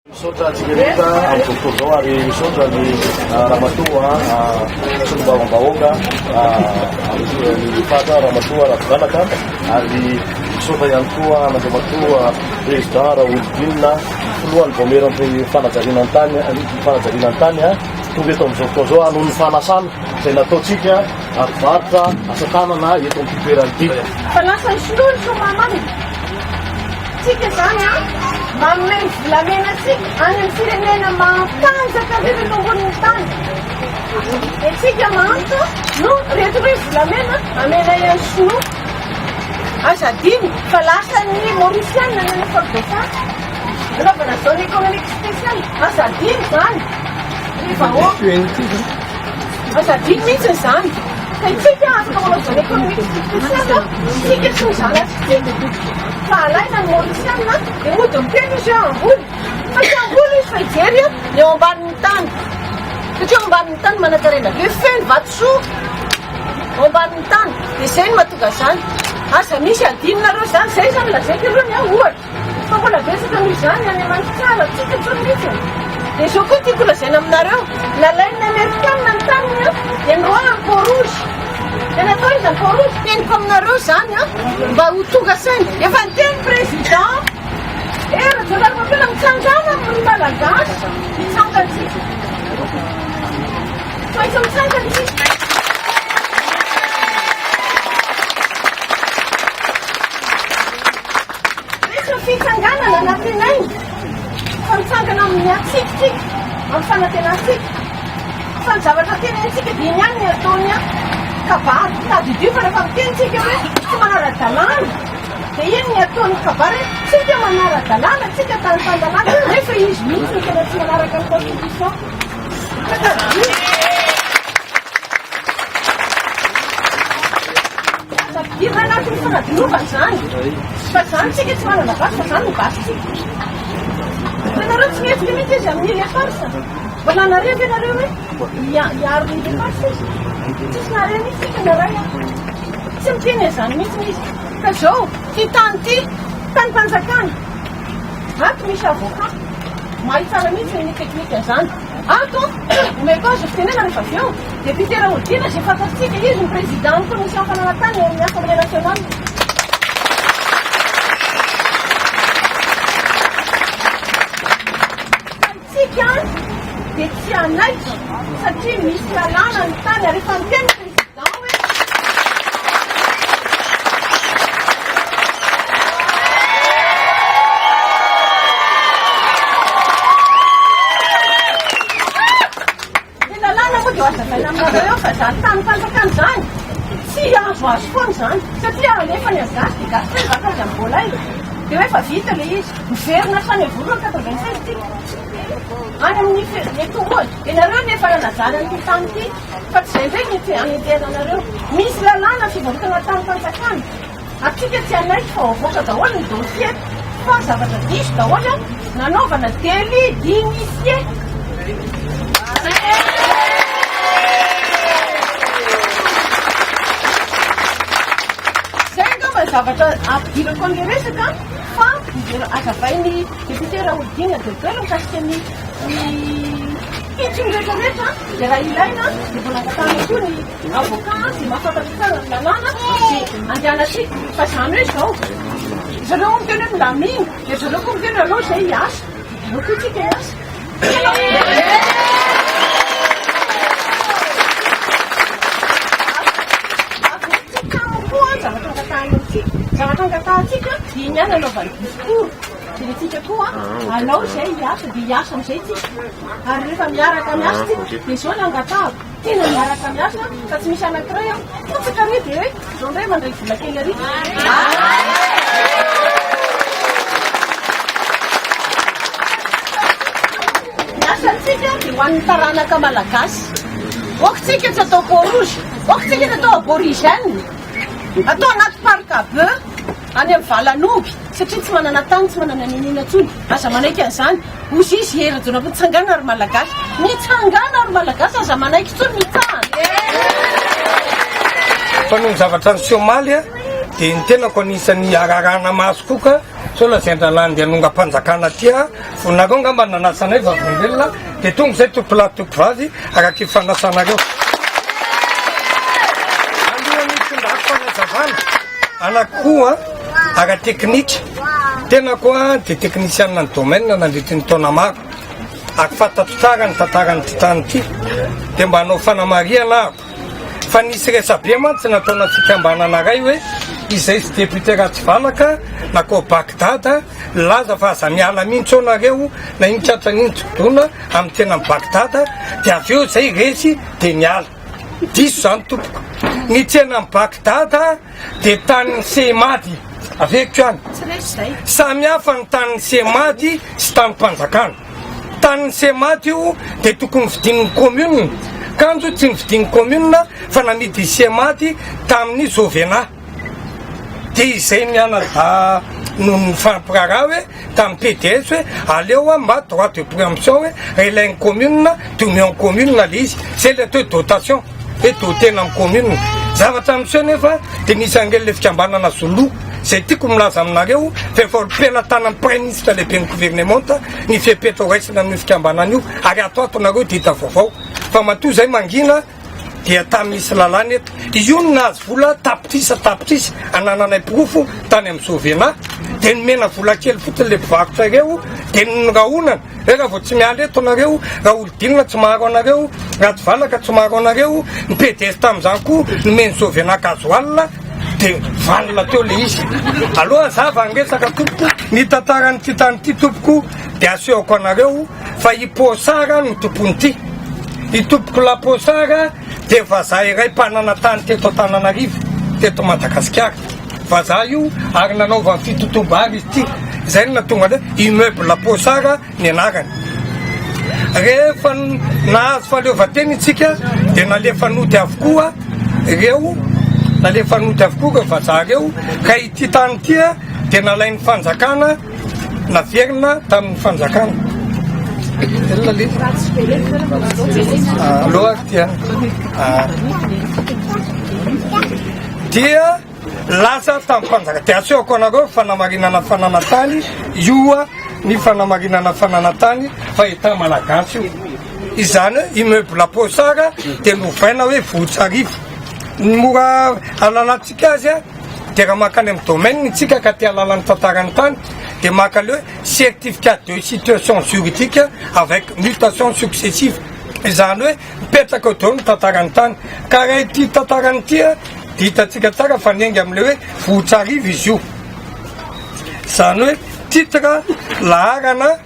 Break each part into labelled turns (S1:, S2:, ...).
S1: Misaotra antsika rehetra amin'izao fotoana izao ary misaotra ny ramatoa solombavambahoaka amin'ny faritra ramatoa Rakotoranaka ary misaotra ihany koa an'Andriamatoa Président Raholidinina filohan'ny vaomieran'ny fanajariana ny tany fanajariana ny tany tonga eto amin'izao fotoana izao noho ny fanasana izay nataontsika ary varotra asa tanana eto amin'ity toerana ity.
S2: Fa lasa ny sinoa ny soamahamanina. Tsika izany an, manome ny volamena antsika any amin'ny firenena matanjaka indrindra eto ambonin'ny tany. Dia tsika mahantra no reto hoe volamena amenay an'ny sinoa. Aza adino fa lasan'ny Mauriciana ny any Fort Dauphin. Anaovana zone économique spéciale. Aza adino izany. Ry vahoaka. Aza adino mihitsy izany. Fa isika afaka manao zone économique spéciale, isika sy ny zanatsika. Fa alaina ny Mauriciana dia mody miteny izy hoe hamboly. Fa tsy hamboly izy fa hijery ny eo ambanin'ny tany. Satria eo ambanin'ny tany manankarena be, feno vatosoa eo ambanin'ny tany. Dia izay no mahatonga izany. Aza misy adinonareo izany. Izay izany lazaiko aloha ny ahy ohatra. Fa mbola betsaka noho izany any Mandritsara, tsy hita intsony mihitsy. Dia izao koa tiako lazaina aminareo, nalain'ny Amerikana ny taniny an, dia niroahany Pont Rouge. Dia natao iza ny Pont Rouge? Teniko aminareo izany an, mba ho tonga saina. Efa niteny Président Hery Rajaonarimampianina, mitsangàna ry Malagasy, hitsangana isika. Tsy maintsy mitsangana isika. Misy ny fitsanganana nantenaina fa mitsangana amin'ny hatsiatsika, amin'ny fanantenantsika. Fa ny zavatra tenenintsika dia iny ihany ny ataony kabary. Tadidio fa rehefa miteny tsika hoe tsy manara-dalàna dia iny ny ataony kabary hoe tsika manara-dalàna, tsika tany tan-dalàna, nefa izy mihitsy no tena tsy manaraka ny constitution. Tadidio. Aza ampidirina anatin'ny fanadinovana izany. Fa izany tsika tsy manana basy fa izany no basintsika. Hitanareo tsy mihetsika mihitsy izy amin'ny île Eparse. Mbola nare ve nareo hoe hiaro ny île Eparse izy? Tsisy nare mihitsy tsika naray an. Tsy miteny an'izany mihitsy izy. Ka izao, ity tany ity, tanim-panjakana. Ato misy avocat. Mahay tsara mihitsy ny teknika an'izany. Ato, omeko azy fitenenana rehefa avy eo. Député Raholdina izay fantatsika, izy no président ny commission fananantany eo amin'ny Assemblée nationale. Fa isika dia tsy hanaiky satria misy lalàna ny tany ary efa niteny président hoe Ny lalàna moa dia ho hazavaina aminareo eo fa izany tanim-panjakana izany tsy azo azo foana izany satria alefa ny gasy dia gasy hoe maka azy amin'ny voalay dia hoe efa vita ilay izy miverina hatrany am-voalohany 96 ity any amin'ny mety ohatra ianareo no efa nanajary an'ity tany ity fa tsy izay indray no anenjehana anareo misy lalàna fivarotana tanim-panjakana Atsika tsy hanaiky fa avoaka daholo ny dossier fa zavatra diso daholo nanaovana délit d'initié. Zay angamba ny zavatra ampidirako an'ilay resaka fa azavain'ny député Raholdina Delbert mikasika ny ny pitsony rehetra rehetra dia raha ilaina dia mbola angatahana koa ny Avocat dia mahafantatra tsara ny lalàna dia andehanantsika fa izany hoe izao zareo miteny hoe milamina dia zareo koa miteny hoe aleo izay hiasa aleo koa tsika hiasa. Tsika koa zavatra angatahana amintsika zavatra angatahantsika dia iny ihany anaovany discours dia tsika koa alao izay hiasa dia hiasa amin'izay tsika ary rehefa miaraka miasa tsika dia izao ny angatahako Tena miaraka miasa fa tsy misy anankiray an. Potsaka anie dia hoe zao indray mandray vola kely ary. Ny asantsika dia ho an'ny taranaka malagasy. Ok tsika tsy atao peau rouge, ok tsika tsy atao aborigène. Atao anaty parc à bœuf any amin'ny valan'omby satria tsy manana tany, tsy manana n'inona intsony. Aza manaiky an'izany. Hozy izy Hery Rajaonarivelo, mitsangàna ry Malagasy. Mitsangàna ry Malagasy, aza manaiky intsony, mitsahana.
S3: Fa noho ny zavatra niseho omaly dia ny tenako anisan'ny ararahana maso koa ka. Sao lazain-drahalahy andeha hanongam-panjakana aty aho, vao nareo angamba no nanasa anay vavolombelona, dia tonga izay tompolahy tompovavy araka io fanasanareo. Alohan'ny hitondrako fanazavana anankiroa ara-teknika, tenako dia teknisianina ny domaine nandritry ny taona maro, ary fantatro tsara ny tantaran'ity tany ity, dia mba hanao fanamarihana aho. Fa nisy resabe mantsy nataona fikambanana iray hoe izay sy député Ratsivalaka nakao Bagdad nilaza fa aza miala mihitsy ao nareo na ino tratra n'ino tsy dona amin'ny tsenan'i Bagdad dia avy eo izay resy dia niala. Diso izany tompoko. Ny tsenan'i Bagdad dia tanin'ny Seimady. Averiko ihany. Samy hafa ny tanin'ny Seimady sy tanim-panjakana. Tanin'ny Seimady io dia tokony novidian'ny commune. Kanjo tsy novidian'ny commune fa namidy Seimady tamin'ny Jovena. Dia izay mianadahy no nifampiraharaha hoe tamin'ny PDS hoe aleo aho mba droit de préemption hoe raha ilain'ny commune dia omeo ny commune ilay izy. Izay ilay atao hoe dotation. hoe doter-na amin'ny commune. Zavatra miseho nefa dia misy an'ireny le fikambanana Zulu izay tiako milaza aminareo fa efa eo am-pelatanan'ny praiminisitra lehiben'ny governemanta ny fepetra ho raisina amin'io fikambanana io ary ato ato nareo dia hita vaovao fa matoa izay mangina dia tany misy lalàna eto. Io no nahazo vola tapitrisa tapitrisa anananay porofo tany amin'ny Sovena dia nomena vola kely fotsiny le mpivarotra ireo dia norahonana Hoe raha vao tsy miala eto nareo, Raholidinina tsy maharo anareo, Ratsivalaka tsy maharo anareo, ny PDS tamin'izany koa nomen'i Sovena gasoil dia vanona teo le izy. Aleo hazava ny resaka tompoko, ny tantaran'ity tany ity tompoko dia asehoko anareo fa i Posara no tompon'ity. I tompoko la Posara dia vazaha iray mpanana tany teto Antananarivo, teto Madagasikara. Vazaha io ary nanaovany fitotoam-bary izy ity. Izay no nahatonga ny hoe immeuble Posara ny anarany. Rehefa nahazo fahaleovantena isika dia nalefa nody avokoa ireo nalefa nody avokoa ireo vazaha ireo ka ity tany ity dia nalain'ny fanjakana naverina tamin'ny fanjakana. Aloha ty Dia lasa tamin'ny mpanjaka. Dia asehoko anareo fanamarinana fananan-tany io ny fanamarinana fananan-tany fa Etat malagasy io. Izany hoe immeuble Posara dia novaina hoe Vohitsarivo. Ny mora ahalalantsika azy dia raha mankany amin'ny domaine isika ka te hahalala ny tantaran'ny tany dia maka le hoe certificat de situation juridique avec mutation successive. Izany hoe Mipetraka eo daholo ny tantaran'ny tany. Ka raha ity tantarany ity dia hitantsika tsara fa niainga amin'ilay hoe Vohitsarivo izy io. Izany hoe titre laharana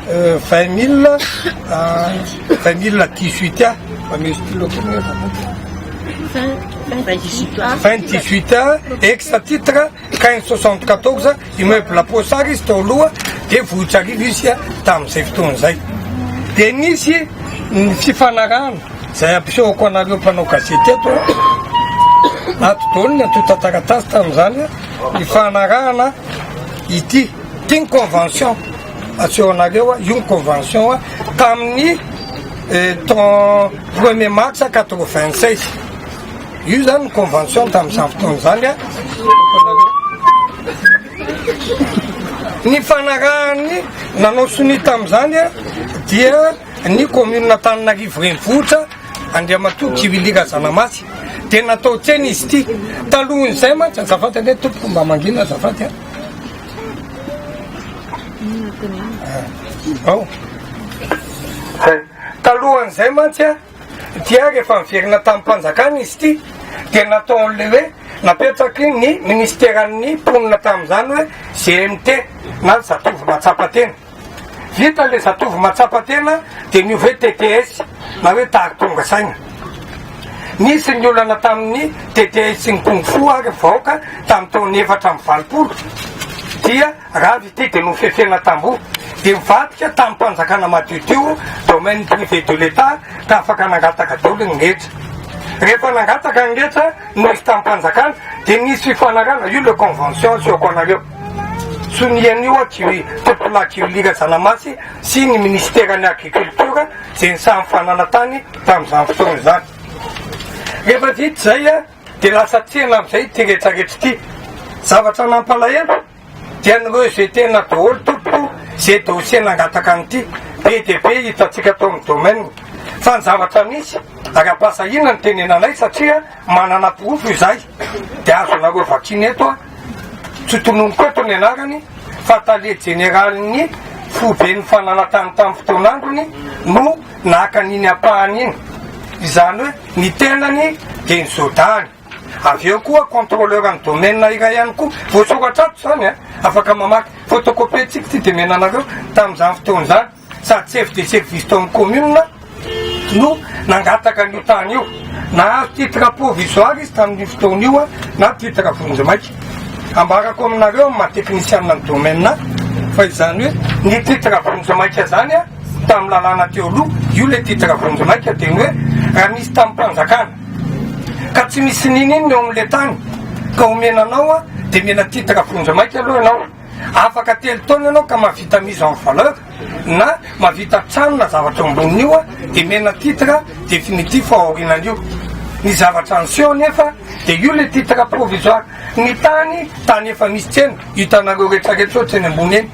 S3: 20000 20018 A. Mba misy stylo kely nefa. 2018 A ex titre 1574, immeuble Possard izy teo aloha, dia Vohitsarivo izy tamin'izay fotoana izay. Dia nisy ny fifanarahana izay ampisehoko anareo mpanao gazety eto, ato daholo ny antontan-taratasy tamin'izany, ny fanarahana ity, ity ny convention aseho anareo, io ny convention tamin'ny ton premier mars 96. Io izany ny convention tamin'izany fotoana izany a. Ny fanarahan'ny nanao sonia tamin'izany a dia ny commune Antananarivo Renivohitra Andriamatoa Kiwili Razanamasy dia natao tsena izy ity. Talohan'izay mantsy azafady anie tompoko mba mangina azafady a. Ao. Talohan'izay mantsy a dia rehefa niverina tamim-panjakana izy ity dia nataon'ilay hoe napetraky ny minisiteran'ny mponina tamin'izany hoe GMT na zatovo mahatsapa tena. Vita ilay zatovo mahatsapa tena dia niova hoe TTS na hoe tary tonga saina. Nisy ny olana tamin'ny TTS sy ny Kung Fu ary vahoaka tamin'ny taona 84 dia Rava ity dia nofefena tamboho dia nivadika tamim-panjakana madiodio, domaine privé de l'Etat, ka afaka nangataka daholo ny rehetra. Rehefa nangataka ny rehetra noho izy tamim-panjakana dia nisy fifanarahana, io le convention asehoko anareo, sonian'io Kiwi, Tompolahy Kiwili Razanamasy sy ny minisiteran'ny agriculture izay nisahan'ny fananantany tamin'izany fotoana izany. Rehefa vita izay, Dia lasa tsena amin'izay ity rehetrarehetra ity. Zavatra nampalahelo dia ny rejeter-na daholo tompoko ze dossier nangataka an'ity. Be dia be hitantsika tao amin'ny domaine. Fa ny zavatra misy ary ampahasahiana ny tenenanay satria manana porofo izahay dia azonareo vakiana eto a, tsy tononiko eto ny anarany fa tale jeneralin'ny foiben'ny fananantany tamin'ny fotoan'androny no naka an'iny ampahany iny. Izany hoe ny tenany dia ny zodahany. Avy eo koa contrôleur ny domaine iray ihany koa, voasoratra ato izany a, afaka mamaky, photocopie-ntsika ity dia omena anareo tamin'izany fotoana izany, sady chef de service tao amin'ny commune no nangataka an'io tany io. Nahazo titre provisoire izy tamin'io fotoana io na titre vonjimaika. Ambarako aminareo amin'ny maha teknisianina ny domaine ahy fa izany hoe ny titre vonjimaika izany tamin'ny lalàna teo aloha, io ilay titre vonjimaika dia ny hoe raha misy tanim-panjakana ka tsy misy n'inon'inona eo amin'ilay tany ka omena anao dia omena titre vonjimaika aloha ianao. Afaka telo taona ianao ka mahavita mise en valeur na mahavita trano na zavatra ambonin'io dia omena titre définitif ao aorianan'io. Ny zavatra niseho anefa dia io ilay titre provisoire. Ny tany, tany efa misy tsena, hitanareo rehetrarehetra eo tsena ambony eny.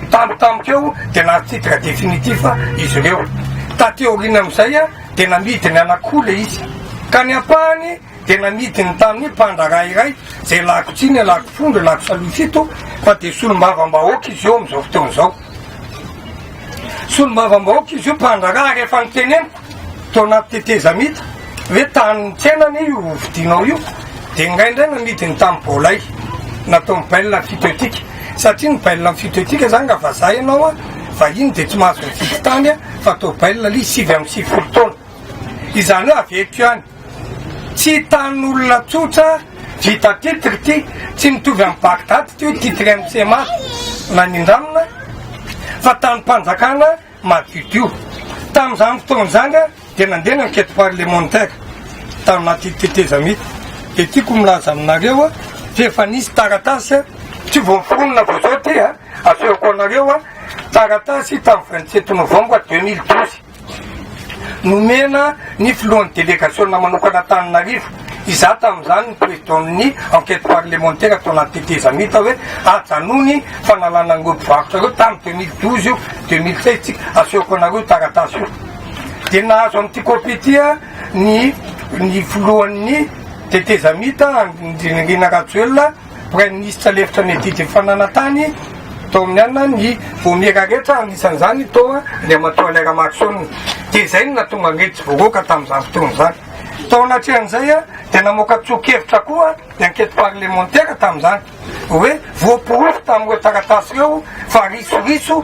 S3: Tampotampoka eo dia nahazo titre définitif izy ireo. Taty aoriana amin'izay dia namidiny anankiroa ilay izy. Ka ny ampahany dia namidiny tamin'ny mpandraharaha iray izay lako tsiny, lako fondro, lako salohy fito fa dia solombavambahoaka izy io amin'izao fotoana izao. Solombavambahoaka izy io mpandraharaha ary efa noteneniko tao anaty tetezamita hoe tany tsena anie io hovidianao io dia ingaindray namidiny tamin'ny baolay nataony bail emphytéotique satria ny bail emphytéotique zany raha vazaha ianao a vahiny dia tsy mahazo mividy tany fa atao bail ilay izy 99 taona izany hoe averiko ihany Tsy tanin'olona tsotra vita titre ity, tsy mitovy amin'i Bagdad ity hoe titre MCMA na nindramina fa tanim-panjakana madiodio. Tamin'izany fotoana izany dia nandeha ny enquête parlementaire tao anaty tetezamita. Dia tiako milaza aminareo fa efa nisy taratasy, tsy vao noforonina vao izao ity, asehoko anareo taratasy tamin'ny 27 novembre 2012. Nomena ny filohan'ny delegasiona manokana Antananarivo, izaho tamin'izany ny président-n'ny enquête parlementaire tao anaty tetezamita hoe ajanony fanalana an'ireo mpivarotra ireo, tamin'ny 2012 io, 2016 tsika, asehoko anareo io taratasy io. Dia nahazo an'ity copie ity ny ny filohan'ny tetezamita Andry Rajoelina, Praiminisitra lefitra miadidy ny fananantany tao amin'ny anona ny vaomiera rehetra anisan'izany toa Andriamatoa Alain Ramaroson. Dia izay no nahatonga an'i Tsy voaroaka tamin'izany fotoana izany. Tao anatrehan'izay dia namoaka tsoa-kevitra koa ny enquête parlementaire tamin'izany hoe voaporofo tamin'ireo taratasy ireo fa risoriso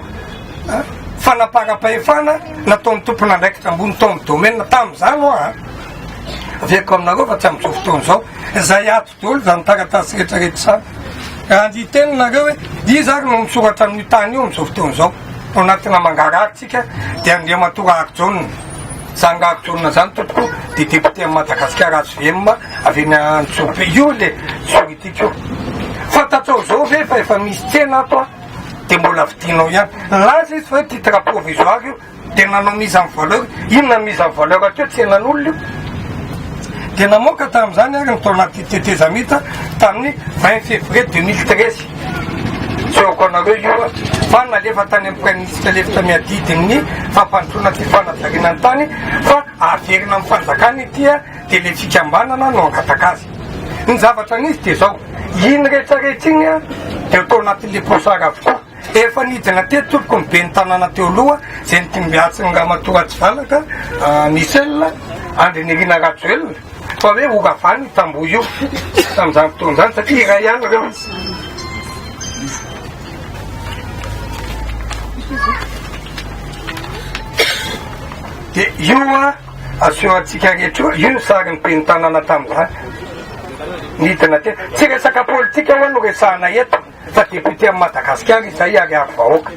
S3: fanaparam-pahefana nataon'ny tompon'andraikitra ambony tao amin'ny domaine tamin'izany hoa. Averiko aminareo fa tsy amin'izao fotoana izao. Izay ato Daholo izany taratasy rehetra rehetra izany. Raha andeha hiteny nareo hoe iza ary no misoratra amin'io tany io amin'izao fotoana izao? Ao anatina mangarahara tsika dia Andriamatoa Raharijaona. Izany Raharijaona izany tompoko dia député an'i Madagasikara HVM avy eny Antsohibe. Io le juridique io. Fantatrao izao ve fa efa misy tsena ato an? Dia mbola vidianao ihany. Nilaza izy fa hoe titre provisoire io. Dia nanao mise en valeur, inona mise en valeur teo, tsenan'olona io. Dia namoaka tamin'izany ary ny tao anaty tetezamita tamin'ny 20 février 2013. Tsy haiko anareo io fa nalefa tany amin'ny praiminisitra lefitra miadidy ny fampandrosoana sy fanajariana ny tany fa averina amin'ny fanjakana ity dia ilay fikambanana no hangataka azy. Ny zavatra nisy dia izao, iny rehetra rehetra iny dia tao anatin'ilay posar avokoa. Efa nidina teto tompoko ny ben'ny tanàna teo aloha izay nodimbiatsin'ny ramatoa Ratsivalaka Michel Andrinirina Rajoelina fa hoe horavany io tamboho io tamin'izany fotoana izany satria iray ihany ireo. Dia io aseho antsika rehetra io, io ny sarin'ny ben'ny tanàna tamin'izany nidina teto. Tsy resaka politika ho'a no resahana eto. fa député an'i Madagasikara izay ary avy vahoaka.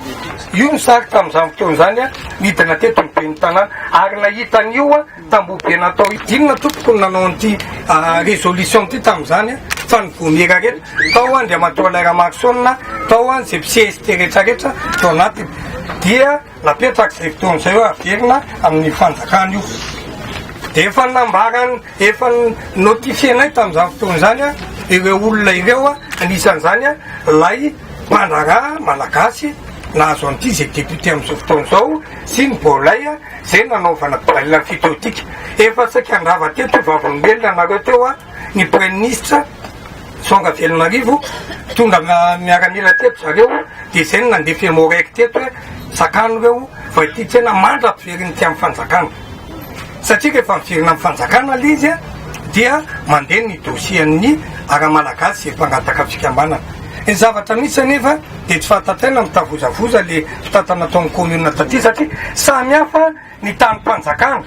S3: Io ny sary tamin'izany fotoana izany nidina teto ny ben'ny tanàna ary nahita an'io tamboho be natao io. Inona tompoko no nanao an'ity résolution ity tamin'izany fa ny vomiera rehetra tao Andriamatoa Alain Ramaroson tao izay CST rehetra rehetra tao anatiny dia napetraka izay fotoana izay hoe averina amin'ny fanjakana io. Dia efa nambarany Efa notifier-nay tamin'izany fotoana izany ireo olona ireo Anisan'izany ilay mpandraharaha malagasy nahazo an'ity izay député amin'izao fotoana izao sy ny Baolai izay nanaovana bail emphytéotique. Efa saika handrava teto vavolombelona nareo teo ny praiminisitra Songa Velonarivo, tonga miaramila teto zareo dia izay no nandefa Emmo-Reg teto hoe sakano ireo fa ity tsena mandra-piveriny ity amin'ny fanjakana. Satria rehefa miverina amin'ny fanjakana ilay izy dia mandeha ny dossier-n'ny ara-malagasy izay mpangataka fikambanana. Ny zavatra misy anefa dia tsy fantatraina mitavozavoza ilay mpitantana tao amin'ny commune taty satria samy hafa ny tanim-panjakana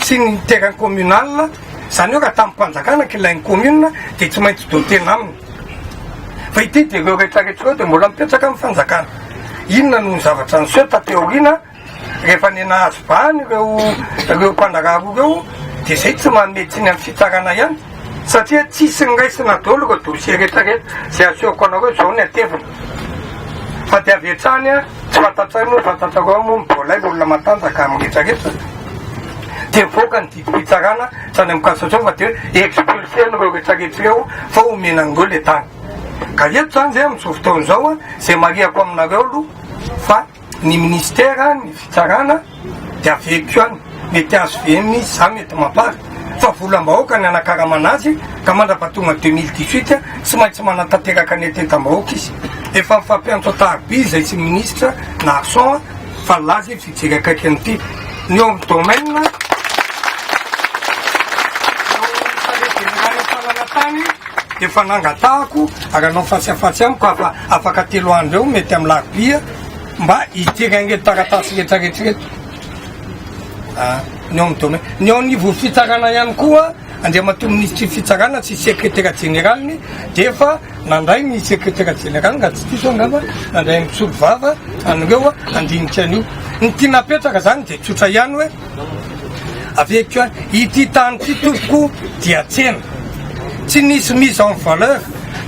S3: sy ny terrain communal, izany hoe raha tanim-panjakana ka ilain'ny commune dia tsy maintsy doter-na aminy. Fa ity dia ireo rehetrarehetra ireo dia mbola mipetraka amin'ny fanjakana. Inona no zavatra niseho taty aoriana? Rehefa ny nahazo bahana ireo ireo mpandraharaha roa ireo dia izay tsy manome tsiny amin'ny fitsarana ihany satria tsisy niraisina daholo ireo dossier rehetra rehetra izay asehoko anareo izao ny ateviny fa dia avy hatrany tsy fantatray moa fantatrareo moa ny Baolai olona matanjaka amin'ny rehetra rehetra dia mivoaka ny didim-pitsarana tsy any amin'ny cassation fa dia hoe expulser-na ireo rehetra rehetra ireo fa omena an'ireo ilay tany ka eto izany izay amin'izao fotoana izao izay marihako aminareo aloha fa Ny ministera ny fitsarana dia averiko ihany, mety HVM izy, za mety mampary, fa volam-bahoaka ny anakaramana azy ka mandrapatonga 2018 tsy maintsy manatanteraka ny hetetam-bahoaka izy. Efa mifampiantso an-tarobia izay sy ny ministra Narson fa nilaza izy hijery akaiky an'ity. Ny eo amin'ny domaine, eo amin'ny tale jeneralin'ny fananantany efa nangatahako ary hanao face à face amiko afa afaka telo andro eo mety amin'ny larobia mba hijery an'ireto taratasy rehetra rehetra ireto. Ah, ny ao amin'ny domaine. Ny ao anivon'ny fitsarana ihany koa, Andriamatoa Minisitry ny Fitsarana sy Sekretera Jeneraliny dia efa nandray ny Sekretera Jeneraliny, raha tsy diso angamba, nandray ny mpisolovava an'ireo handinika an'io. Ny tiana apetraka izany dia tsotra ihany hoe, averiko ihany, ity tany ity tompoko dia tsena. Tsy nisy mise en valeur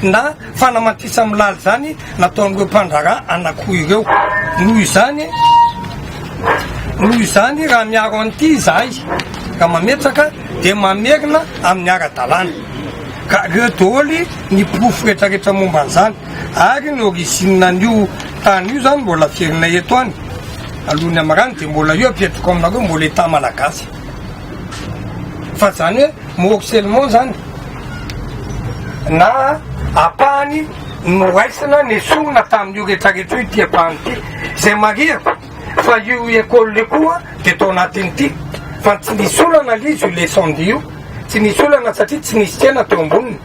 S3: na Fanamafisam-milaly izany nataon'ireo mpandraharaha anankiroa ireo. Noho izany, noho izany raha miaro an'ity izahay ka mametraka dia mamerina amin'ny ara-dalàna. Ka ireo daholo ny porofo rehetrarehetra momba an'izany. Ary ny origine an'io tany io izany mbola averinay eto any alohan'ny hamarana dia mbola io apetrako aminareo mbola Etat malagasy. Fa zany hoe morcellement zany na ampahany noraisina nesorina tamin'io retraretra io ity ampahany ity. Izay marihako fa io école io koa dia tao anatin'ity fa tsy nisy olana le izy io l'incendie io, tsy nisy olana satria tsy nisy tsena teo amboniny.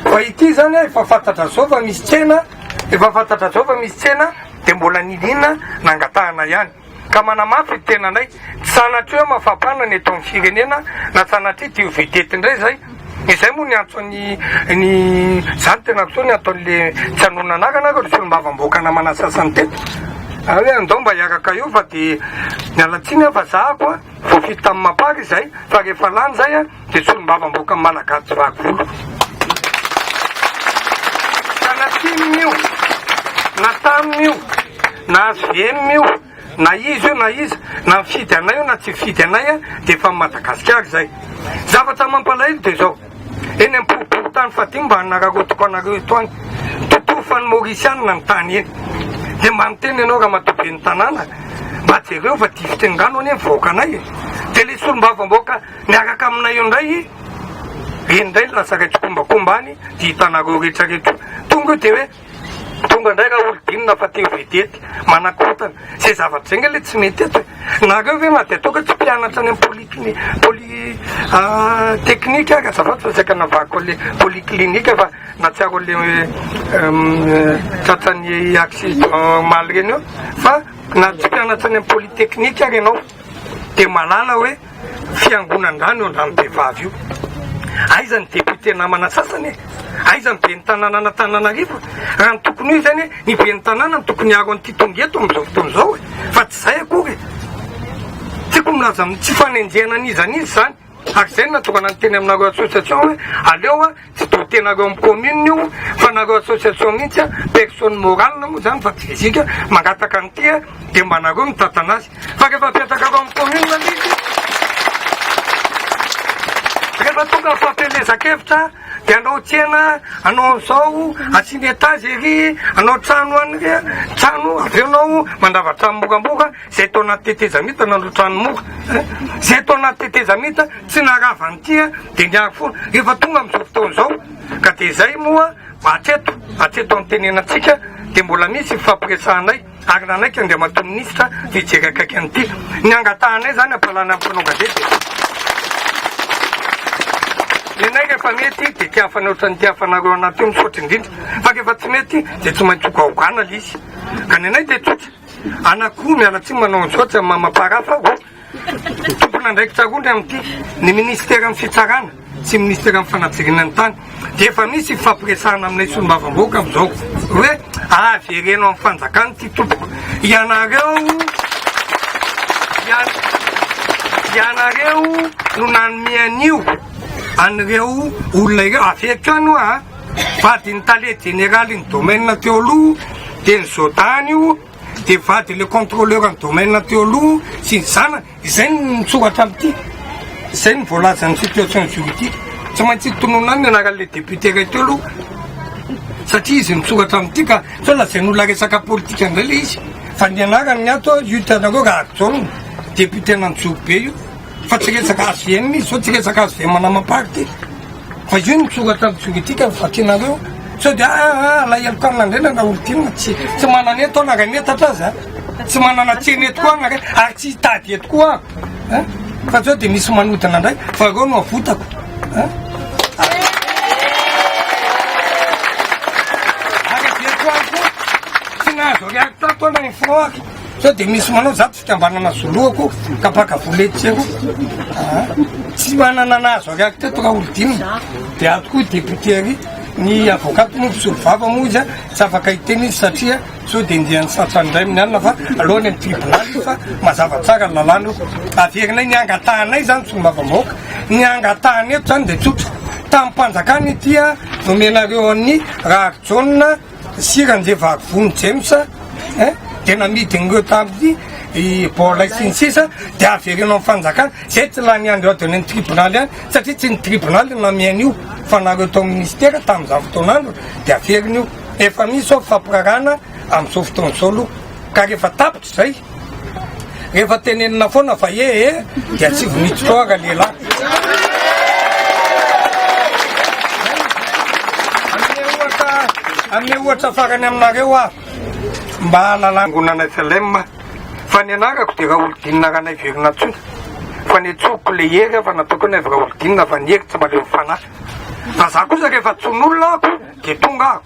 S3: Fa ity zany efa fantatra zao fa misy tsena, efa fantatra zao fa misy tsena dia mbola niniana nangatahana ihany. Ka manamafy ny tenanay, tsy sanatria hoe mafampana ny eto amin'ny firenena na sanatria te ho vedette indray izay. Izay moa niantso ny ny izany tena kisoa ny ataon'le tsy hanonona anarana ary ry solombavambahoaka namana sasany teto. Ary hoe andao mba hiaraka eo fa dia miala tsiny aho fa zahako a, voafidy tamin'ny mapar izay fa rehefa lany izay a, Dia solombavambahoaka malagasy vaky volo. Ka na tim io, na tam io, na hvm io, na iza io na iza, na mifidy anay io na tsy mifidy anay dia efa Madagasikara izay. Zavatra mampalahelo dia izao, eny amin'ny boriborintany fahadimy mba hanararaotiko anareo eto any, totofan'ny Maorisianina ny tany eny. Dia mba miteny ianao ramatoa ben'ny tanàna, mba jereo fa difotry ny rano anie ny vahoakanay e. Dia ilay solombavambahoaka Miaraka aminay eo indray i indray ny lasa ray tsikombakomba any dia hitanareo rehetra rehetra io. Tonga eo dia hoe tonga indray Raholidinina fa te ho vedety, manakorontana. Izay zavatra izay ange ilay tsy mety eto e. Nareo ve na dia ataoko hoe tsy mpianatra any amin'ny polycli- poly technique ary azafady fa saika navahako an'ilay polyclinique fa nahatsiaro an'ilay tratran'ny accident omaly ireny eo fa na tsy mpianatra any amin'ny polytechnique ary ianao dia mahalala hoe Fiangonan-drano io Andranobevavy io. Aiza ny député namana sasany e? Aiza ny ben'ny tanànan'Antananarivo? Raha ny tokony ho izy anie, ny ben'ny tanàna no tokony hiaro an'ity tonga eto amin'izao fotoana izao e! Fa tsy izay akory e! Tiako milaza amin'ny tsy fanenjehana an'iza n'iza izany, ary izay no nahatonga anah niteny aminareo association hoe aleo Tsy dotenareo amin'ny commune io fa nareo association mihitsy a, personne morale moa zany fa tsy physique, mangataka an'ity a dia mba nareo mitantana azy. Fa rehefa apetrakareo amin'ny commune le izy, rehefa tonga. Tapitra ny fampielezan-kevitra dia hanao tsena, hanao an'izao, asiana étage ery, hanao trano any ry, trano, avy eo anao mandrava trano moramora, izay tao anaty tetezamita nanao trano mora, izay tao anaty tetezamita tsy naharava an'ity dia niary foana. Efa tonga amin'izao fotoana izao ka dia izay moa hatreto, hatreto anitenenantsika dia mbola misy ny fifampiresahanay. Ary nanaiky Andriamatoa Minisitra ny hijery akaiky an'ity. Ny angatahanay izany hampalana ny mpanao gazety e. Nenay rehefa mety dia tiafanay ohatran'ny tiafanareo anaty io misaotra indrindra. Fa rehefa tsy mety dia tsy maintsy hogaogana ilay izy. Ka nenay dia tsotra. Anankiroa miala tsiny manao an'izao tsy amin'ny mamapara fa roa. Tompon'andraikitra roa ny amin'ity, ny minisiteran'ny fitsarana sy ny minisiteran'ny fanajariana ny tany. Dia efa misy fifampiresahana aminay solombavambahoaka amin'izao hoe avereno amin'ny fanjakana ity tompoko. Ianareo ianareo no nanome an'io an'ireo olona ireo. Averiko ihany hoa a, vadin'ny tale jeneralin'ny domaine teo aloha dia ny Zodany io. Dia vady le contrôleur ny domaine teo aloha sy ny zanany, izay no mitsoratra amin'ity, izay no voalazan'ny situation juridique, tsy maintsy tononina any ny anaran'le député iray teo aloha satria izy mitsoratra amin'ity ka sao lazain'olona resaka politika indray le izy fa ny anarany ny ato io hitanareo Raharijaona député an'Anjorobe io fa tsy resaka HVM izy sao tsy resaka HVM namam-paritra izy. Fa io no soratra juridique vakinareo sao dia ah ah alahelo kanina indray na olon-tiana tsy tsy manana eto aho na iray metatra aza tsy manana tsena eto koa aho na iray ary tsy hitady eto koa aho eh? fa sao dia misy manodina indray fa ireo no avotako eh? ary averiko any koa tsy nahazo ariary tato aho na un franc ary sao dia misy manao za Fikambanana Zolohako ka mpaka vola etsy sy eroa. Tsy manana nahazo ariary teto Raholdina. Dia ato koa député ary ny avocat moa mpisolo vava moa izy tsy afaka hiteny izy satria sao dia enjehan'ny sasany indray amin'ny alina fa aleo any amin'ny tribonaly izy fa mazava tsara ny lalàna io. Averinay ny angatahanay izany solombavambahoaka. Ny angatahana eto izany dia tsotra. Tanim-panjakana ity nomenareo an'i Raharijaona Sy Ranjevavony James eh, dia namidin'ireo tamin'ny baolay sy ny sisa dia avereno amin'ny fanjakana. Zay tsy lany andro ady any amin'ny tribonaly any satria tsy ny tribonaly no namea an'io fa nareo tao amin'ny ministera tamin'izany fotoan'andro dia averina io. Efa misy izao fifampirarahana amin'izao fotoana izao aloha ka rehefa tapitra izay Rehefa tenenina foana fa e e dia tsy vonitsy koa ralehilahy. Hanome ohatra farany aminareo aho mba hahalalana FLM fa ny anarako dia Raholidinina Ranaivelonantsoina fa ny antsoiko le Hery fa nataoko hoe Naivo Raholidinina fa ny Hery tsy mahaleo ny fanahy fa za kosa rehefa antsoin'olona aho Dia tonga aho,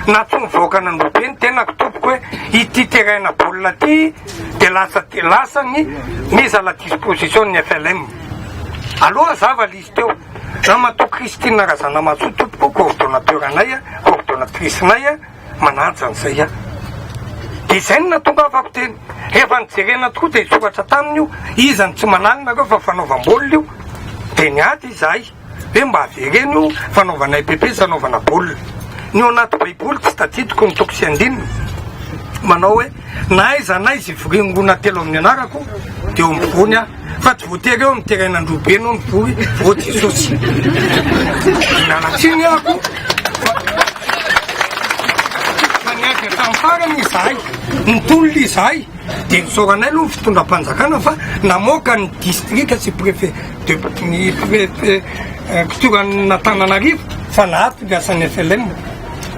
S3: na tsy mivoaka nandrobe ny tenako tompoko hoe ity terrain-na baolina ity dia lasa dia lasa ny mise à la disposition ny FLM. Aloha hazava ilay izy teo. Ramatoa Christine Razanamahasoa tompoko coordonnateur anay, coordonnatrice-nay, manaja an'izay aho. Dia izay no nahatongavako teny. Rehefa nijerena tokoa dia nisoratra taminy io, iza no tsy malala nareo fa fanaovam-baolina io. Dia niady izahay. Hoe mba avereno io fanaovana EPP sy fanaovana baolina. Ny ao anaty baiboly tsy tadidiko ny toko sy andininy manao hoe na aiza na aiza ivorian'olona telo amin'ny anarako dia eo ampovoany aho. Fa tsy voatery eo amin'ny terrain Androhibe ianao no vory vao Jesosy. Miala tsiny aho fa niady hatramin'ny farany izahay, nitolona izahay. Dia nisaoranay aloha ny fitondram-panjakana fa namoaka ny distrika sy préfet de ny préfecturan'Antananarivo fa naato ny asan'ny FLM.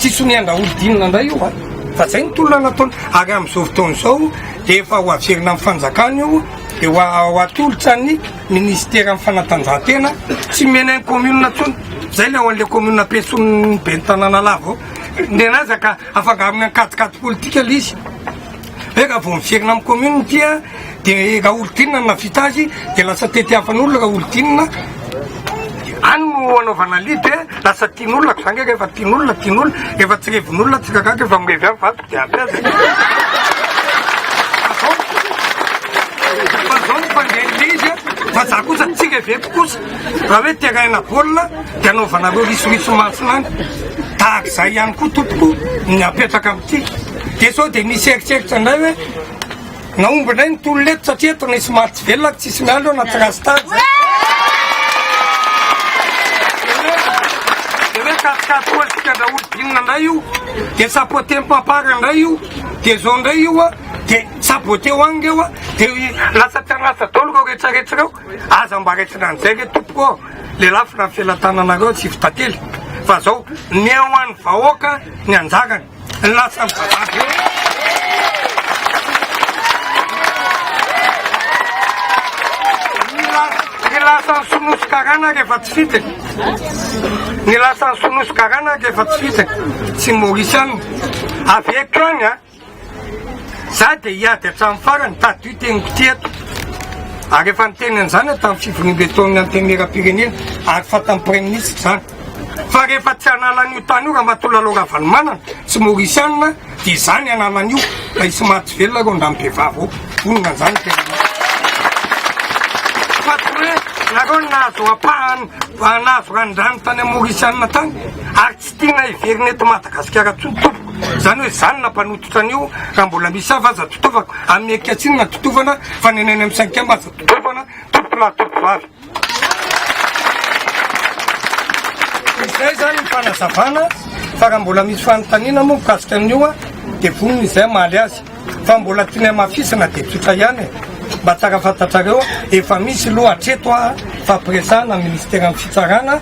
S3: Tsy sonian-dRaholidinina indray io a! Fa izay ny tolona nataony. Ary amin'izao fotoana izao dia efa ho averina amin'ny fanjakana io, dia ho atolotra ny minisiteran'ny fanatanjahantena, tsy omena ny commune intsony. Izay ilay ao an'ilay commune ampiantsoin'ny ben'ny tanàna lava ao. Nenaza ka afangarony an-kajikajy politika ilay izy. Hoe raha vao miverina amin'ny commune ity a, dia Raholidinina no nahavita azy, dia lasa tetiavan'olona Raholidinina, any no anaovana lidy hoe lasa tian'olona ko za nge rehefa tian'olona tian'olona, rehefa tsy revin'olona tsy gaga rehefa mirevy ahy vadiko dia ampy azy e. Fa zao no fandehan'ilay izy a, fa za kosa tsy reveko kosa raha hoe terrain-na baolina dia anaovanareo risoriso masina any, tahaka izay ihany koa tompoko ny apetraka amin'ity. Dia sao dia misy eritreritra indray hoe nahomby indray ny tolona eto satria eto nisy maty tsy velona ary tsisy miala eo na tsy rasta aza. katolika an-dRaholidinina indray io, dia sapote mpampara indray io, dia zao indray io a, dia sabote-o agny reo a, dia lasa tsy an'asa daholo reo retraretra reo, aza mba raisina an'izay re tompoko ô, lelafina ny felatananareo tsy tantely, fa zao, omeo an'ny vahoaka ny anjarany. Lasa mivavaka. Ny lasan'ny sinoa sy karana rehefa tsy fidiny. Ny lasan'ny sinoa sy karana rehefa tsy fidiny. Tsy maurisiana. Avy eto ihany a. Za dia hiady hatramin'ny farany, tadidio teniko ity eto. Ary efa niteny an'izany aho tamin'ny fivoriambe tao amin'ny Antenimierampirenena ary fatan'ny Praiminisitra izany. Fa rehefa tsy hanala an'io tany io Ramatoa Lalao Ravalomanana sy Maurisiana dia izany hanala an'io fa hisy maty tsy velona ireo andrano behivavy ao. Vonona an'izany ny tenanay. Fa tsy hoe nareo no nahazo ampahany nahazo ranon-drano tany amin'ny Maurisiana tany ary tsy tiana hiverina eto Madagasikara intsony tompoko. Izany hoe izany nampanototra an'io raha mbola misy hafa aza totovako. Amin'ny Ekiatsiny na totovana fa ny any amin'ny cinquième aza totovana tompoko lahy tompoko vavy. Izay izany ny fanazavana fa raha mbola misy fanontaniana moa mikasika an'io dia vonona izay hamaly azy fa mbola tiany hamafisina dia tsotra ihany e, mba tsara fantatrareo efa misy aloha hatreto a fampiresahana ny ministeran'ny fitsarana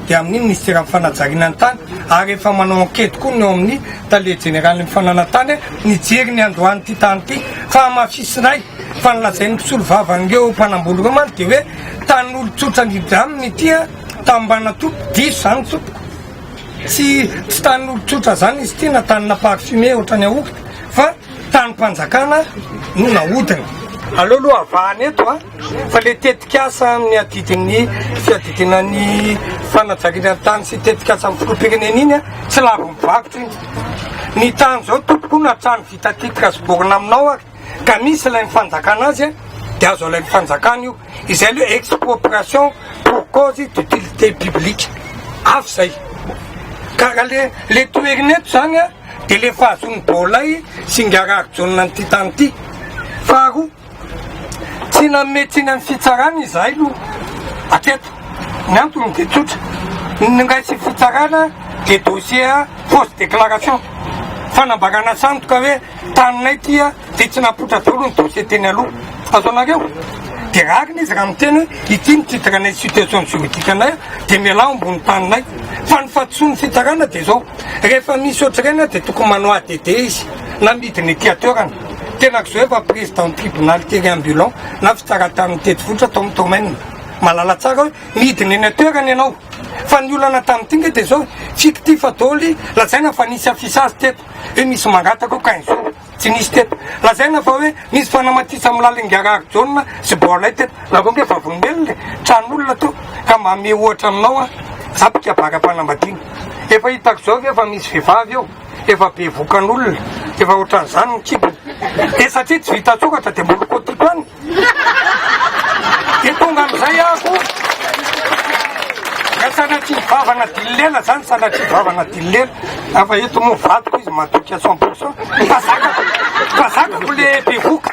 S3: dia amin'ny ministeran'ny fanajariana ny tany ary efa manao enquête koa ny ao amin'ny tale jeneralin'ny fananan-tany nijery ny androan'ity tany ity fa hamafisinay Fa ny lazain'ny mpisolovavan'ireo mpanambola ireo mantsy dia hoe tanin'olon-tsotra nidraminy ity a, tanimbana tompo, diso izany tompoko. Tsy tsy tanin'olon-tsotra izany izy ity na tanina parfumé ohatran'ny yaourt fa tanim-panjakana no nahodina. Aleo aloha avahana eto a, fa le tetikasa amin'ny adidin'ny fiadidiana ny fanajariana ny tany sy tetikasa amin'ny filoham-pirenena iny a, tsy lavin'ny mpivarotra iny. Ny tany izao tompoko na trano vita titre sy borne aminao ary ka misy ilay fanjakana azy dia azo alain'ny fanjakana io, izay aloha expropriation pour cause d'utilité publique, hafa izay, ka raha le le toherina eto zany a dia le fahazoan'i Baolay sy Ingahy Raharijaona an'ity tany ity, faharoa tsy nanome tsiny an'ny fitsarana izahay aloha hatreto, ny antony dia tsotra, ny noraisin'ny fitsarana dia dossier fausse déclaration, fanambarana sandoka hoe Taninay ity a, dia tsy napoitra daholo ny dossier teny aloha. Azonareo? Dia rariny izy raha miteny hoe ity ny titre anay situation juridique anay dia mialà ao ambony taninay. Fa ny fahadisoan'ny fitsarana dia izao, rehefa misy ohatr'ireny dia tokony manao ADD izy na midina ety an-toerana. Tenako izao efa président tribunal terrain ambulant na fitsaran-tany mitety vohitra atao amin'ny domaine. Mahalala tsara hoe midina eny an-toerana ianao. Fa ny olana tamin'ity nge dia izao, fictif daholo, lazaina fa nisy affichage teto. Hoe misy mangataka eo 15 jours, tsy nisy teto. Lazaina fa hoe misy fanamatisa amin'ny lalin'i Raharijaona sy Baolay teto. Nareo nge vavolombelona e, tran'olona teo. Ka mba ame ohatra aminao aho, za mpikabary am-panambadiana. Efa hitako zao ve fa misy vehivavy eo, efa bevokan'olona, efa ohatran'izany ny kibony. Dia satria tsy vita an-tsoratra dia mbola kotiko any. Dia tonga amin'izay aho ka sanatria vavana dily lela zany, sanatria vavana dily lela. Fa eto moa vadiko izy matoky à 100%. Fa zakako, fa zakako le bevoka.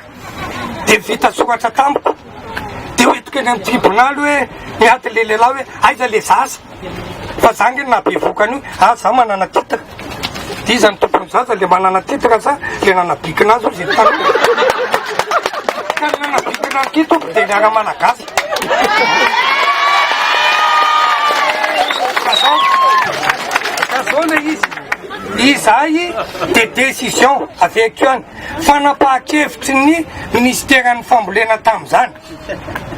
S3: Dia vita soratra tamiko. Dia hoentiko eny amin'ny tribonaly hoe miady le lehilahy hoe aiza le zaza. Fa za nge nahabevoka an'io, ah za manana titre. Dia iza no tompon'ny zaza, le manana titre sa le nanabikina azy hozy ety taloha. Ka ny nanabikina an'ity tompo dia ny ara-malagasy. Ka zao, ka zao le izy. Izahay dia décision averiko ihany, fanapahan-kevitry ny minisiteran'ny fambolena tamin'izany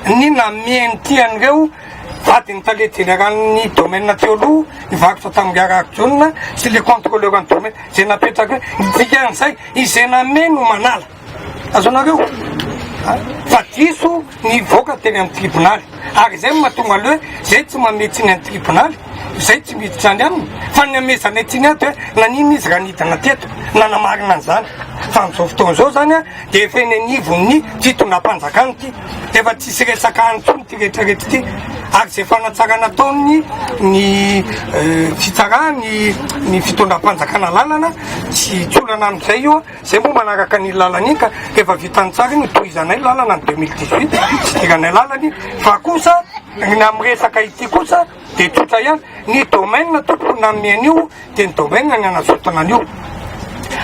S3: ny nameno an'ireo Vadin'ny tale jeneralin'ny domaine teo aloha nivarotra tamin'i Raharijaona sy le contrôleur ny domaine izay napetraka hoe ny dikan'izay izay namehy no manala. Azonareo? Fa diso ny nivoaka teny amin'ny tribonaly. Ary izay no mahatonga le hoe izay tsy mamehy tsiny an'ny tribonaly, izay tsy miditra any aminy, fa ny amehezanay tsiny ahy dia hoe naninona izy raha nidina teto nanamarina an'izany. Fa amin'izao fotoana izao izany dia efa eny anivon'ny fitondram-panjakana ity. Efa tsisy resaka any intsony ity rehetra rehetra ity ary izay fanatsarana ataony ny fitsarana ny ny fitondram-panjakana lalana tsy tsy olana amin'izay io zay moa manaraka ny lalana iny ka efa vitany tsara iny tohizanay lalana ny 2018 tsy diranay lalana iny fa kosa ny amin'ny resaka ity kosa dia tsotra ihany. Ny domaine tompoko nanome an'io dia ny domaine ny anazotana an'io.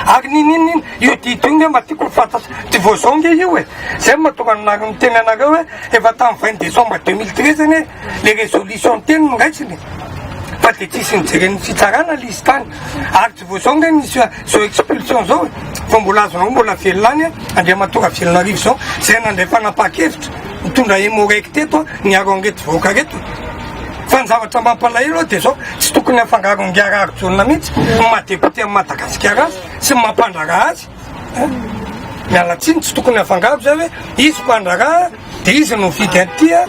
S3: Ary ninininina io didy io nge mba tiako ho fantatra, tsy vao zao nge io e! Zay no mahatonga anareo miteny anareo hoe efa tamin'ny 20 décembre 2013 anie le résolution teny no raisina e! Fa dia tsisy nijeren'ny fitsarana le izy tany. Ary tsy vao zao nge nisy zao expulsion zao e! Fa mbola azonao mbola velona any Andriamatoa Ravelonarivo zao zay nandray fanapahan-kevitra nitondra Emmo-Reg teto niaro an'ireto vahoaka ireto. Fa ny zavatra mampalahelo dia zao, tsy tokony afangaro an'i Raharojaona mihitsy ny maha député an'i Madagasikara azy sy ny maha mpandraharaha azy. Miala tsiny, tsy tokony afangaro zay hoe izy mpandraharaha dia izy no mifidy an'ity dia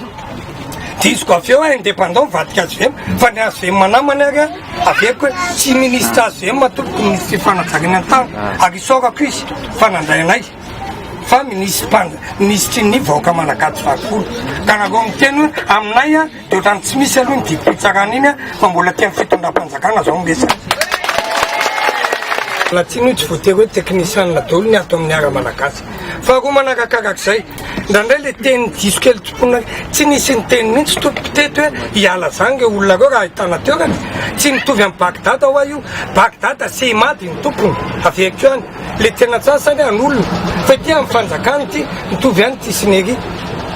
S3: izy koa avy eo indépendant mivadika HVM, fa ny HVM namany ary averiko hoe tsy ministre HVM tompoko, ministre fanajariana ny tany ary isaorako izy fa nandray anay. fa minisitry ny vahoaka malagasy valopolo ka nareo miteny hoe aminay a de ohatrany tsy misy aloha ny didim-pitsarana iny a fa mbola aty amin'ny fitondram-panjakana zao ny resaka. Latsiny io tsy voatery hoe teknisianina daholo ny ato amin'ny ara malagasy. Faharoa manarakarak'izay, indraindray le teny diso kely tomponina tsy nisy niteny mihitsy tompoko teto hoe hiala zany ireo olona ireo raha ahitana toerana. Tsy mitovy amin'i Bagdad hoa io. Bagdad Seimady ny tompony, averiko ihany. Le tena tsara sa ve an'olona fa ity amin'ny fanjakana ity mitovy ihany ity sy ny ery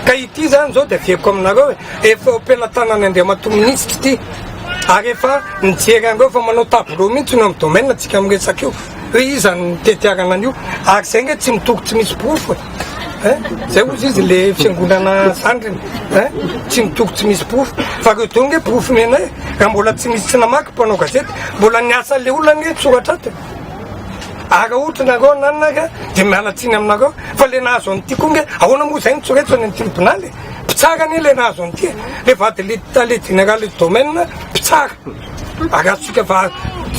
S3: ka ity zany zao dia averiko aminareo e efa eo am-pelatanan'i Andriamatoa minisitra ity ary efa nijery an'ireo fa manao tableau mihitsy ny eo amin'ny domaine tsika miresaka io hoe iza no tetiarana an'io ary zay nge tsy mitory tsy misy porofo e zay ozy izy le fiangonana zandriny e tsy mitory tsy misy porofo fa reo dolo nge porofo nenay raha mbola tsy misy tsy namaky mpanao gazety mbola niasa le olona nge tsoratra ato e Ary raha ohatra nareo ananona ka dia miala tsiny aminareo fa le nahazo an'ity koa nge ahoana moa zay no tsy raisina any amin'ny tribonaly e? Mpitsara anie le nahazo an'ity e! Le vady le tale général du domaine mpitsara ary azontsika fa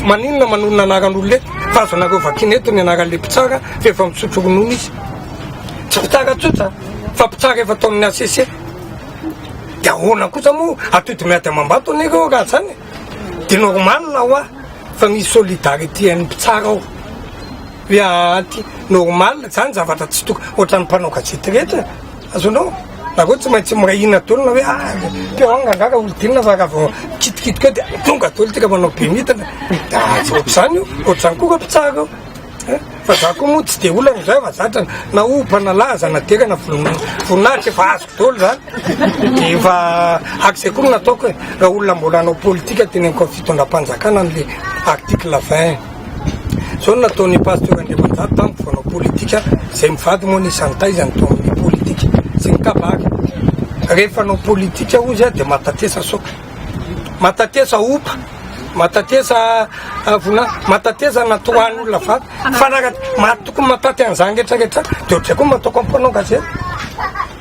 S3: maninona manonona anaran'olona eto fa azonareo vakiana eto ny anaran'le mpitsara fa efa misotro ronono izy tsy mpitsara tsotra fa mpitsara efa tao amin'ny HCC dia ahoana kosa moa atody miady amam-bato anie ireo raha zany e? Dia normal hoa fa misy solidarité an'ny mpitsara ao hoe aa ty normal zany zavatra tsy tokony ohatran'ny mpanao gazety rehetra azonao nareo tsy maintsy miray hina daholo na hoe ah teo anga angaha olo dinina fa raha vao mikitikitika eo dia tonga daholo tika manao be midina dia tsy ohatr'izany io ohatr'izany koa ireo mpitsara io. Fa za koa moa tsy de olana zay fa zatra na opa na laza na dera na voninahitra efa azoko daholo zany de efa akzay koa no nataoko e raha olona mbola hanao politika teneniko amin'ny fitondram-panjakana an'le article 20 zao no nataon'ny pasteur Andriamanjato tamiko vao hanao politika zay mivady moa anisan'ny taizany tao amin'ny politika sy ny kabary rehefa hanao politika hozy a de matatesa saoka matatesa opa Matateza vola, matateza natoahan'olona vato, fa raha tokony mataty an'izany rehetra rehetra dia ohatr'izay koa mataoko amin'ny mpanao gazety.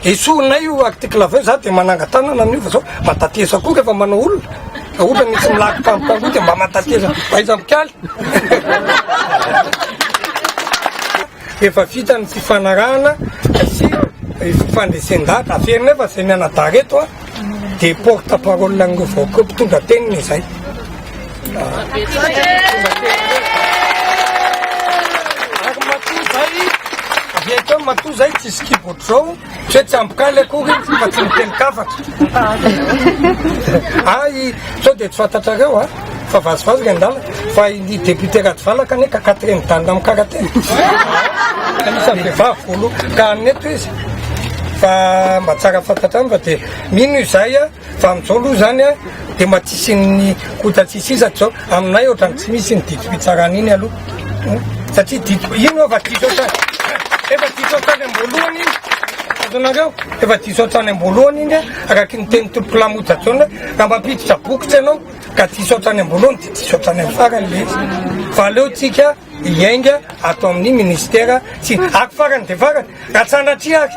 S3: Esorinay io article avy eo za dia manangan-tanana amin'io fa zao matateza koa rehefa manao olona. Raha ohatra misy milaky tampoka koa dia mba matateza, aiza mikaly. Efa vita ny fifanarahana sy fifandresen-dahatra, averina eo fa izay mianadahy reto a dia porte parole an'ireo vahoaka ireo, mpitondra teniny izay. Ary matoa zay, averiko eo, matoa zay tsisy kibo ohatr'izao, tsy hoe tsy ampy kaly akory fa tsy miteny kafatra. Ay, sao dia tsy fantatrareo a. Fa vazivazy ry andala fa i député Radivalaka anie ka quatrième dan amin'ny karaté. Anisan'ny vehivavy voalohany ka hanina eto izy. Fa mba tsara fantatra aminy fa dia mino izahay a fa amin'izao aloha izany a dia mba tsisy ny kota tsisy iza zao aminay ohatran'ny tsy misy ny didim-pitsarana iny aloha satria didy iny efa diso hatrany efa diso hatrany am-boalohany iny azonareo efa diso hatrany am-boalohany iny araky ny teny tompoko Lamoja Jaona raha mampiditra bokotra ianao Ka diso hatrany am-boalohany dia diso hatrany amin'ny farany ilay izy. Fa aleo tsika hiainga ato amin'ny ministera sy ary farany dia farany, raha sanatria ary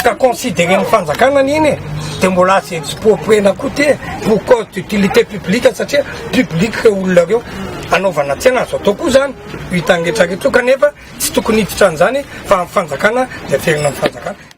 S3: ka considérer-n'ny fanjakana anie iny e, dia mbola azo exproprier-na koa ity e, pour cause d'utilité publique satria public ireo olona ireo. Hanaovana tsena azo atao koa izany io tany rehetra rehetra io kanefa tsy tokony hiditra an'izany fa amin'ny fanjakana dia averina amin'ny fanjakana.